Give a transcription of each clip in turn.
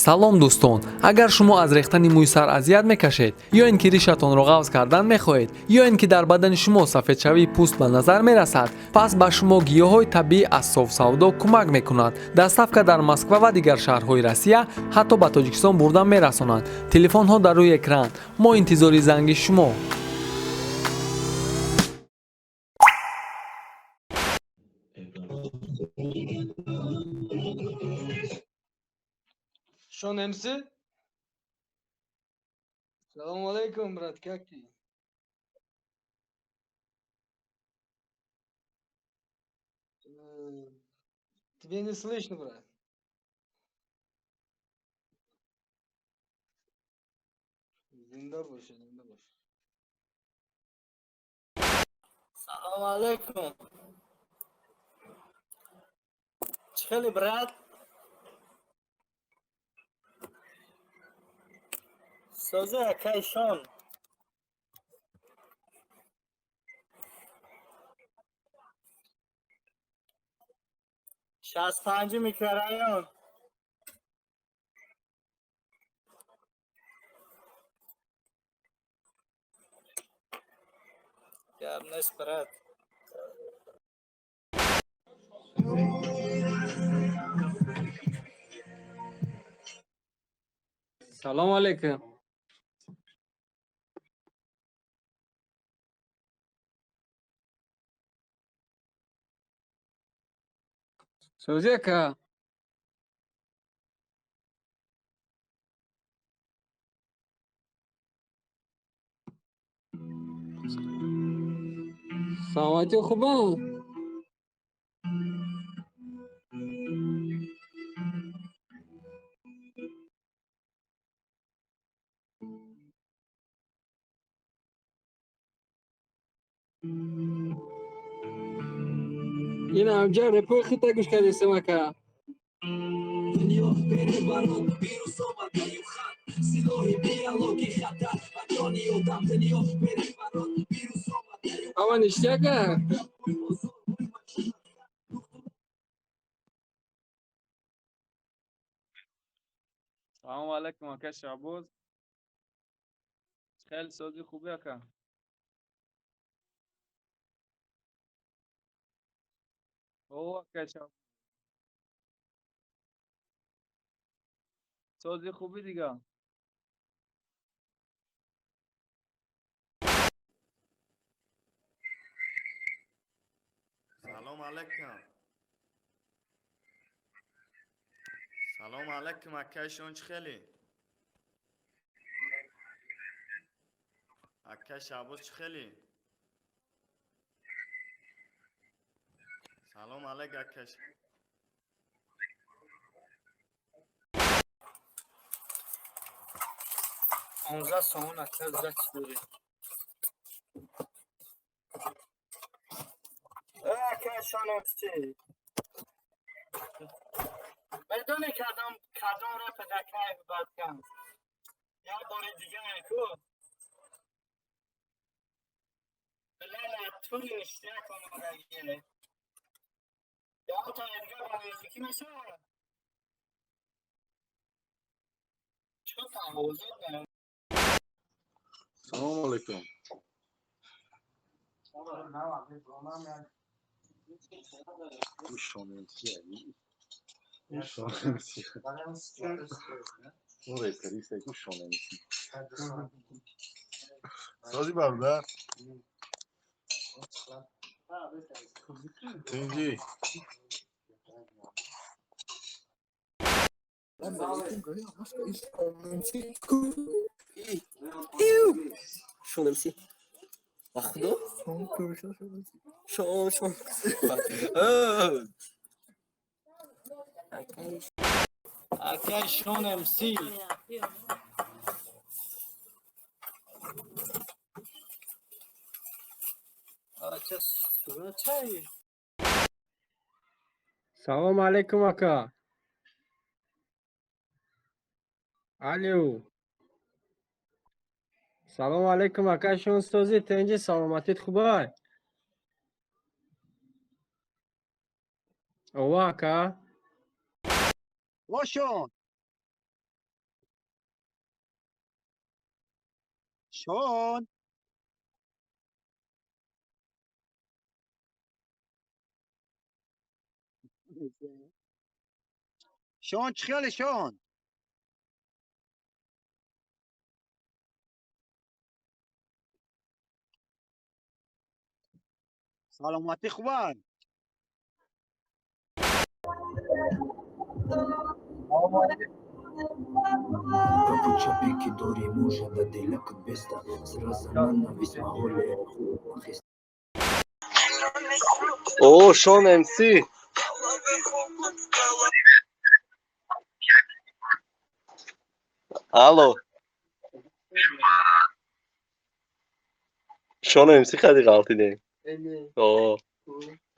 Салом, дӯстон! Агар шумо аз рехтани мӯи сар азият мекашед, ё ин ки ришатонро ғафз кардан мехоҳед, ё ин ки дар бадани шумо сафедшавии пӯст ба назар мерасад, пас ба шумо гиёҳҳои табиӣ аз Софсавдо кӯмак мекунад. Доставка дар Москва ва дигар шаҳрҳои Россия, ҳатто ба Тоҷикистон бурда мерасонанд. Телефонҳо дар рӯи экран. Мо интизори занги шумо. Шон МС? Салом алейкум, брат, как ты? Тебе не слышно, брат. Зинда бош, зинда бош. Салом алейкум. Чӣ хели, брат? Созӣ, акай Шон. 65 микрорайон. Гап нест, брат. Салом алейкум. Созӣ, ака. Саломатӣ хубам? Ин ҳамҷа репои хита гӯш кардесем, ака. Дунё переворот, вирус омадаю хан, силоҳи биологӣ, хатар ба ҷони одам. Дунё переворот, вирус омадаю. Ҳама ништи, ака? Бозор. Салом алейкум, ака Шаҳбоз. Хеле созӣ, хубӣ, ака? О, ака Шаҳбоз. Созӣ, хубӣ дига? Салом алейкум. Салом алейкум, акай Шон, чӣ хелӣ? Акай Шаҳбоз, чӣ хелӣ? Салом алейк, акай. 15 сомон, ака, зачи дорӣ? Ака Шон МС. Медонӣ, кадом репа кайф бад кам? Як бори дига ку. Билала тури ништяк омадагие. Ё та дига ба наздикӣ мешавад? Чо тавозуд не? Салом алейкум. Шон МС. Шон МС. Он реперист ку, Шон МС. Созӣ, бародар? Тинҷӣ? Шон МС. Ба худо? Шон, Шон. Акай. Акай Шон МС. Ача сурат чай? Салом алейкум, ака. Алё. Салом алейкум, ака Шон, созӣ, тинҷӣ, саломатит хубай? Ова, ака. Ошон. Шон. Шон чӣ хеле Шон? Саломатӣ хубанд? О, Шон МС. Алло. Шон МС хади ғалтидем. О,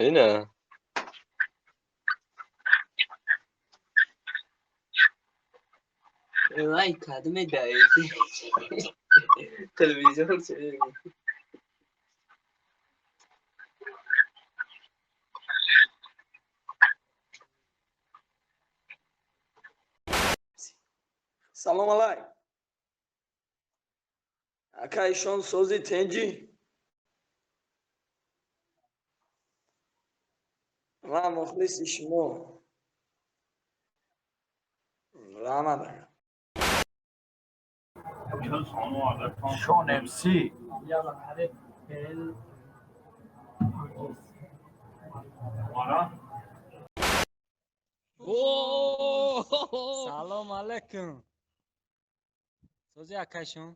ина. Вай, кадоме даи телевизион чӣ? Салом алайк. Акай Шон сози тенҷӣ? Ман мухлиси шумо. Раҳмат ака. Шон МС. Салом алейкум. Сози акайшон?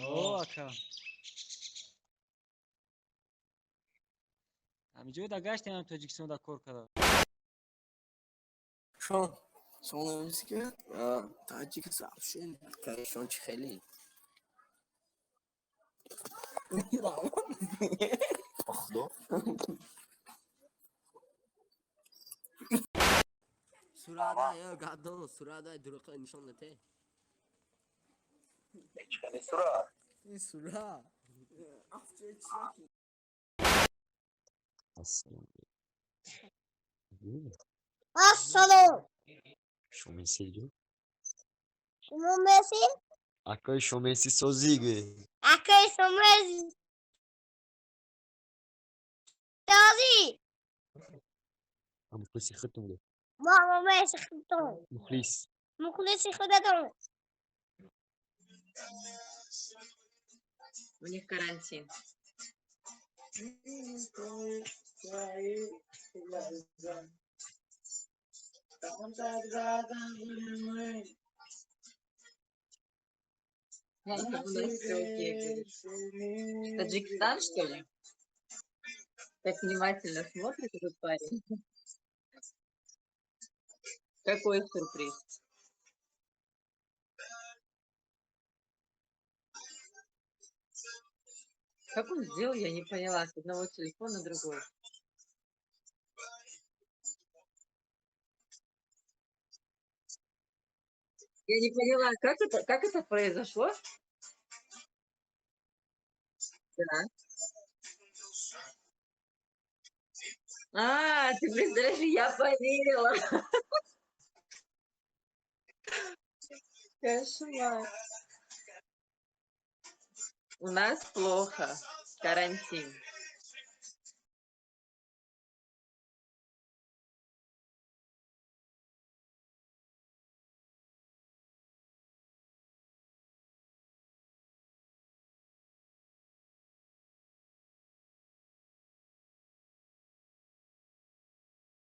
О, ака. Ҳамиҷо да гаштем ҳам Тоҷикистон да кор карда. Шон, Шон МС ки? Таҷик сообщение. Акай Шон чӣ хеле? Ба худо. Сурада ё гадо, сурада дурӯқа нишон нате. Чӣ сурат? Ин сура. Афче чӣ? Ассалом. Шомесиду? Шумо Месси? Акай шомеси созиге. Акай шумо Този. Мухлиси худтон. Мо Месси худтон. Мухлис. Мухлиси худатон. У них карантин. У нас все окей, говорит. Таджикистан, что ли? Так внимательно смотрит этот парень. Какой сюрприз? Как он сделал, я не поняла. С одного телефона на другой. Я не поняла, как это произошло? Да. А, ты представляешь, я поверила. Кошмар. У нас плохо. Карантин.